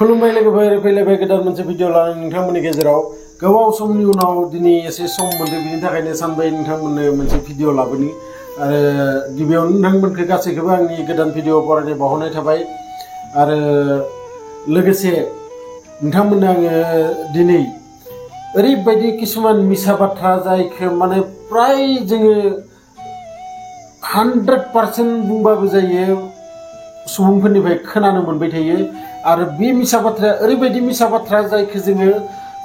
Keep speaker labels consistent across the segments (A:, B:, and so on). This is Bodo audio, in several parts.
A: खुलुमबाय लोगोफोर फैलायबाय गोदान मोनसे भिडिअ लानानै नोंथांमोननि गेजेराव गोबाव समनि उनाव दिनै एसे सम मोनदों बिनि थाखायनो सानबाय नोंथांमोननो मोनसे भिडिअ लाबोनि आरो गिबियावनो नोंथांमोनखौ गासैखौबो आंनि गोदान भिडिअ बरायनाय बावहरनाय थाबाय आरो लोगोसे नोंथांमोननो आङो दिनै ओरैबायदि किसुमान मिसा बाथ्रा जायखौ माने प्राय जोङो 100% बुंबाबो जायो सुबुंफोरनिफ्राय खोनानो मोनबाय थायो आरो बे मिसा बाथ्राया ओरैबायदि मिसा बाथ्रा जायखौ जोङो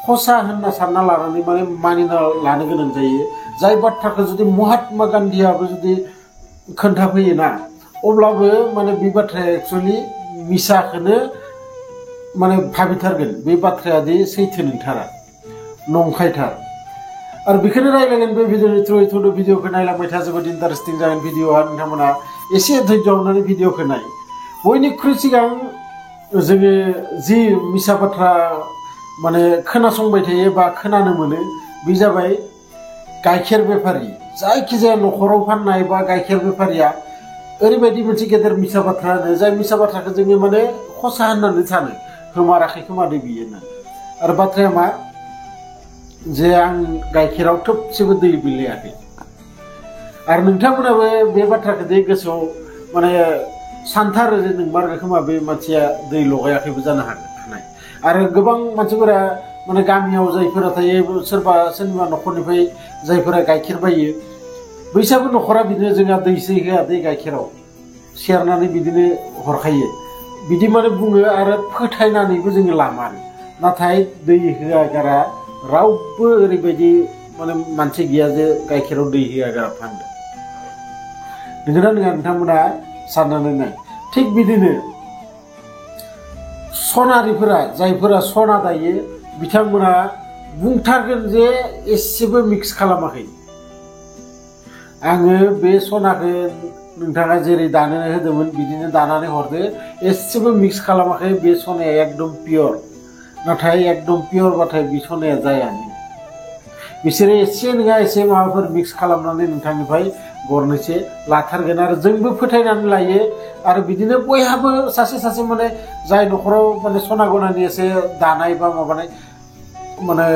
A: हसा होनना सानना लानानै माने मानिना लानो गोनां जायो जाय बाथ्राखौ जुदि महात्मा गान्धीआबो जुदि खोन्थाफैयोना अब्लाबो माने बे बाथ्राया एक्चुअलि मिसाखौनो माने भाबिथारगोन बे बाथ्राया दि सैथो नंथारा नंखायथार आरो बेखौनो रायलायगोन बे भिडिअनि थ्रुयै भिडिअखौ नायलांबाय था जोबोद इन्टारेस्टिं जागोन भिडिअआ नोंथांमोना एसे धैर्य होनानै भिडिअखौ नाय बयनिख्रुइ सिगां जोङो जि मिसा बाथ्रा माने खोनासंबाय थायो बा खोनानो मोनो बे जाबाय गाइखेर बेफारि जायखिजाया नखराव फाननाय बा गाइखेर बेफारिया ओरैबायदि मोनसे गेदेर मिसा बाथ्रा होनो जाय मिसा बाथ्राखौ जोङो माने खसा होननानै सानो खोमाराखै खोमादो बियो होननानै आरो बाथ्राया मा जे आं गाइखेराव थोबसेबो दै बिलायाखै आरो नोंथांमोनाबो बे बाथ्राखौ दे गोसोआव माने सानथारो जे नोंमारगौ खोमा बे मानसिया दै लगायाखैबो जानो हानाय आरो गोबां मानसिफोरा माने गामियाव जायफोरा थायो सोरबा सोरनिबा नखरनिफ्राय जायफोरा गाइखेर बायो बैसाबो नखरा बिदिनो जोंहा दैसै होआ दै गाइखेराव सेरनानै बिदिनो हरखायो बिदि माने बुङो आरो फोथायनानैबो जोङो लामारो नाथाय दै होआ गारा रावबो ओरैबायदि माने मानसि गैया जे गाइखेराव दै होआ गारा फानदों नंगौना नङा नोंथांमोना साननानै नाय थिग बिदिनो सनारिफोरा जायफोरा सना दायो बिथांमोना बुंथारगोन जे एसेबो मिक्स खालामाखै आङो बे सनाखौ नोंथाङा जेरै दानो होदोंमोन बिदिनो दानानै हरदो एसेबो मिक्स खालामाखै बे सनाया एकदम पियर नाथाय एकदम पियरबाथाय बे सनाया जायानो बिसोरो एसे नङा एसे माबाफोर मिक्स खालामनानै नोंथांनिफ्राय गरनैसे लाथारगोन आरो जोंबो फोथायनानै लायो आरो बिदिनो बयहाबो सासे सासे माने जाय नखराव माने सना गनानि एसे दानाय बा माबानाय माने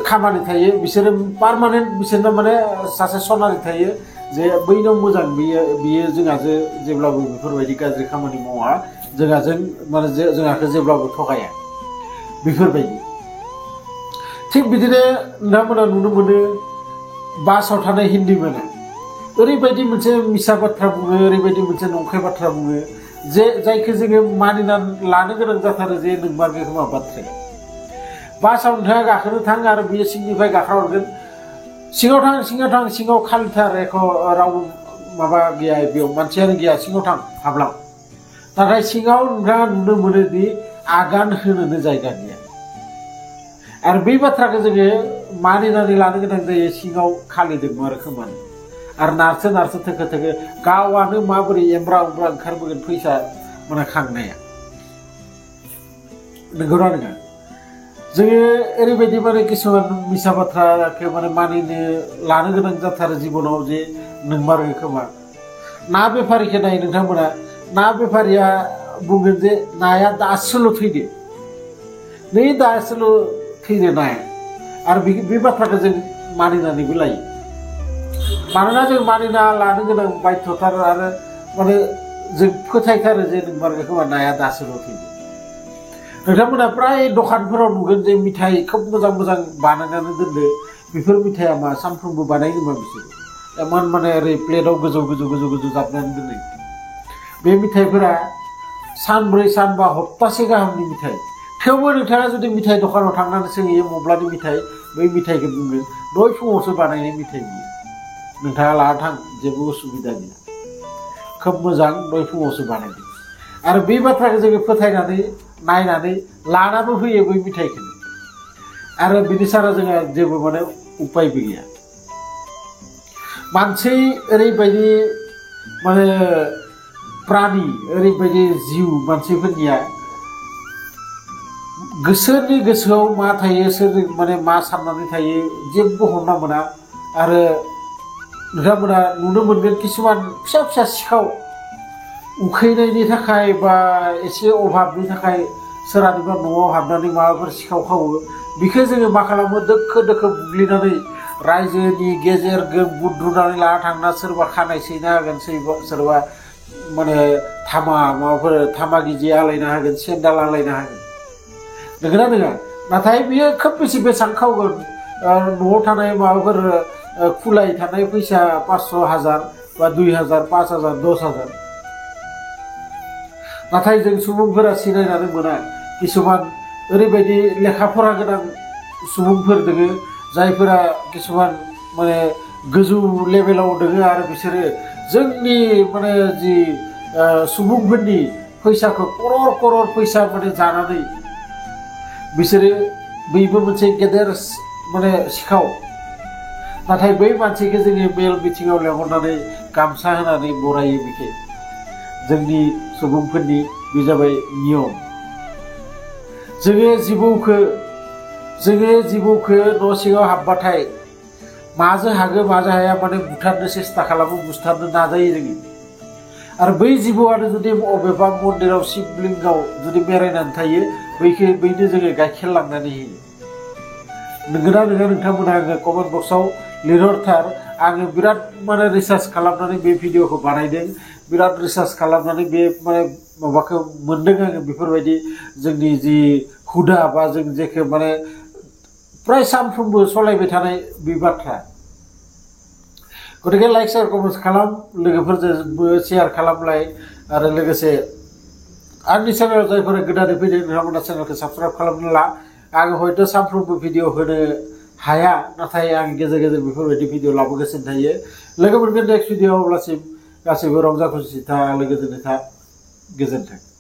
A: खामानि थायो बिसोरो पारमानेन्ट बिसोरना माने सासे सनारि थायो जे बैनाव मोजां बियो जोंहासो जेब्लाबो बेफोरबायदि गाज्रि खामानि मावा जोंहाजों माने जोंहाखौ जेब्लाबो थगाया बेफोरबायदि थिग बिदिनो नोंथांमोना नुनो मोनो बासाव थानाय हिन्दी मोना ओरैबायदि मोनसे मिसा बाथ्रा बुङो ओरैबायदि मोनसे नंखाय बाथ्रा बुङो जे जायखौ जोङो मानिनानै लानो गोनां जाथारो जे नोंमारगौ खोमा बाथ्राया बासाव नोंथाङा गाखोनो थां आरो बियो सिंनिफ्राय गाखोहरगोन सिङाव थां सिङाव खालिथार एख' रावबो माबा गैया बेयाव मानसियानो गैया सिङाव थां हाबलां नाथाय सिङाव नोंथाङा नुनो मोनोदि आगान होनोनो जायगा गैया आरो बै बाथ्राखौ जोङो मानिनानै लानो गोनां जायो सिङाव खालि दङ आरो खोमानो आरो नारसो थोखो गावानो माबोरै एमब्रा ओंखारबोगोन फैसा माने खांनाया नंगौना नङा जोङो ओरैबायदि माने किसुमान मिसा बाथ्राखौ माने मानिनो लानो गोनां जाथारो जिबनाव जे नोंमारगौ खोमा ना बेफारिखौ नाय नोंथांमोना ना बेफारिया बुंगोन जे नाया दासोल' थैदो नै दासोल' थैदो नाया आरो बे बाथ्राखौ जों मानिनानैबो लायो मानोना जों मानिना लानो गोनां बाध्यथार आरो माने जों फोथायथारो जे नोंमारगौ खोमा नाया दासोल' थैदो नोंथांमोना प्राय दखानफोराव नुगोन जे मिथाइ खोब मोजां बानायनानै दोनदो बेफोर मिथाइया मा सानफ्रोमबो बानायो नामा बिसोरो एमान माने ओरै प्लेटाव गोजौ जाबनानै दोनो बे मिथाइफोरा सानब्रै सानबा हप्तासे गाहामनि मिथाइ थेवबो नोंथाङा जुदि मिथाइ दखानाव थांनानै सोंहैयो मब्लानि मिथाइ बै मिथाइखौ बुंगोन दय फुङावसो बानायनाय मिथाइ बियो नोंथाङा लाना थां जेबो उसुबिदा गैया खोब मोजां दय फुङावसो बानायदों आरो बे बाथ्राखौ जोङो फोथायनानै नायनानै लानाबो फैयो बै मिथाइखौ आरो बिनि सारा जोंहा जेबो माने उपायबो गैया मानसि ओरैबायदि माने प्राणी ओरैबायदि जिउ मानसिफोरनिया गोसोनि गोसोआव मा थायो सोर माने मा साननानै थायो जेबो हमना मोना आरो नोंथांमोना नुनो मोनगोन किसुमान फिसा सिखाव उखैनायनि थाखाय बा एसे अभाबनि थाखाय सोरहानिबा न'आव हाबनानै माबाफोर सिखाव खावो बेखौ जोङो मा खालामो दोखो दोखो बुग्लिनानै रायजोनि गेजेर बुद्रुनानै लाना थांना सोरबा खानाय सैना होगोन सोरबा माने माबाफोर थामा गिजि आलायना होगोन सेन्डाल आलायना होगोन नंगौना नङा नाथाय बियो खोब बेसे बेसेबां खावगोन न'आव थानाय माबाफोर खुलाय थानाय फैसा 500,000 बा 2,000 5,000 10,000 नाथाय जों सुबुंफोरा सिनायनानै मोना किसुमान ओरैबायदि लेखा फरा गोनां सुबुंफोर दोङो जायफोरा किसुमान माने गोजौ लेभेलाव दोङो आरो बिसोरो जोंनि माने जि सुबुंफोरनि फैसाखौ करर फैसा माने जानानै बिसोरो बैबो मोनसे गेदेर माने सिखाव नाथाय बै मानसिखौ जोङो मेल मिटिङाव लेंहरनानै गामसा होनानै बरायो बेखौ जोंनि सुबुंफोरनि बे जाबाय नियम जोङो जिबौखौ न' सिङाव हाबबाथाय माजों हागो माजों हाया माने बुथारनो सेस्था खालामो बुथारनो नाजायो जोङो आरो बै जिबौआनो जुदि अबेबा मन्दिराव शिबलिंगाव जुदि बेरायनानै थायो बैनो जोङो गाइखेर लांनानै होयो नंगौना नङा नोंथांमोना आङो कमेन्ट बक्सआव लिरहरथार आङो बिराद माने रिसार्च खालामनानै बे भिडिअखौ बानायदों बिराद रिसार्च खालामनानै बे माने माबाखौ मोनदों आङो बेफोरबायदि जोंनि जि हुदा बा जों जेखौ माने प्राय सानफ्रोमबो सलायबाय थानाय बे बाथ्रा गतिके लाइक शेयार कमेन्ट खालाम लोगोफोरजोंबो शेयार खालामलाय आरो लोगोसे आंनि चेनेलाव जायफोरा गोदानै फैदों नोंथांमोना चेनेलखौ साबस्क्राइब खालामना ला आङो हयथ' सानफ्रोमबो भिडिअ होनो हाया नाथाय आं गेजेर गेजेर बेफोरबायदि भिडिअ लाबोगासिनो थायो लोगो मोनगोन नेक्स्ट भिडिअ अब्लासिम गासैबो रंजा खुसि था लोगोजोंनो था गोजोन्थों